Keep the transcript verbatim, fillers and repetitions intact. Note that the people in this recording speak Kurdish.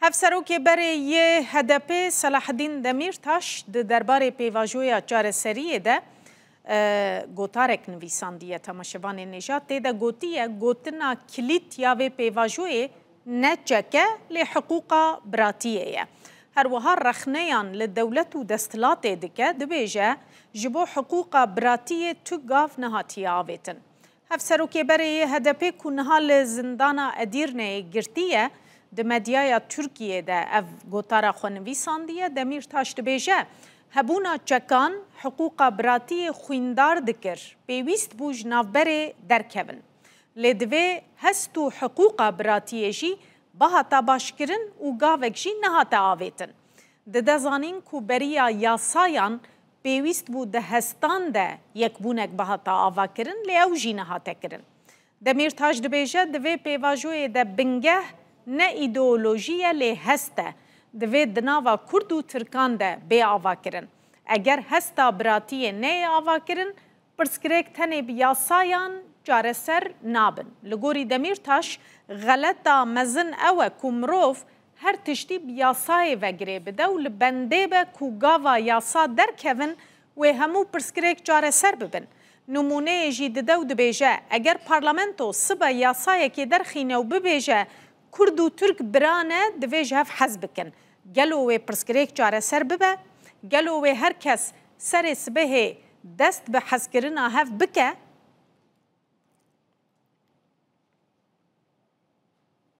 Hevserokê berê yê H D P Selahaddîn Demîrtaş di derbarê pêvajoya çareseriyê de, e, gotarek nivîsandiye temaşevanên nêja. Tê de gotiye, gotina kilît ya vê pêvajoyê ne çek e, lê hiqûqa biratiyê ye. Her wiha rexneyan li dewlet û desthilatê dike, dibêje, ji bo hiqûqa biratiyê tu gav nehatiye avêtin. Hevserokê berê yê H D P ku niha li zindana Edîrneyê girtî ye, di medyaya Tirkiyê de ev gotara xwe nivîsandiye. Demîrtaş dibêje, hebûna çekan hiqûqa biratiyê xwîndar dikir, pêwîst bû ji navberê derkevin. Lê divê hest û hiqûqa biratiyê jî bihata başkirin û gavek jî nehate avêtin. Dide zanîn ku beriya yasayan pêwîst bû di hestan de yekbûnek bihata avakirin, lê ew jî nehate kirin. Demîrtaş dibêje, di vê pêvajoyê de bingeh ne îdeolojî ye, lê hest e. Divê di nava Kurd û Tirkan de bê avakirin. Eger hesta biratiyê neyê avakirin, pirsgirêk tenê bi yasayan çareser nabin. Li gorî Demîrtaş, xeleta mezin ew e ku mirov her tiştî bi yasayê ve girê bide û li bendê be ku gava yasa derkevin, wê hemû pirsgirêk çareser bibin. Nimûneyê jî dide û dibêje, eger parlamento sibe yasayekê derxîne û bibêje, Kurd û Tirk bira ne, divê ji hev hez bikin. Gelo wê pirsgirêk çareser bibe? Gelo wê her kes serê sibehê dest bi hezkirina hev bike?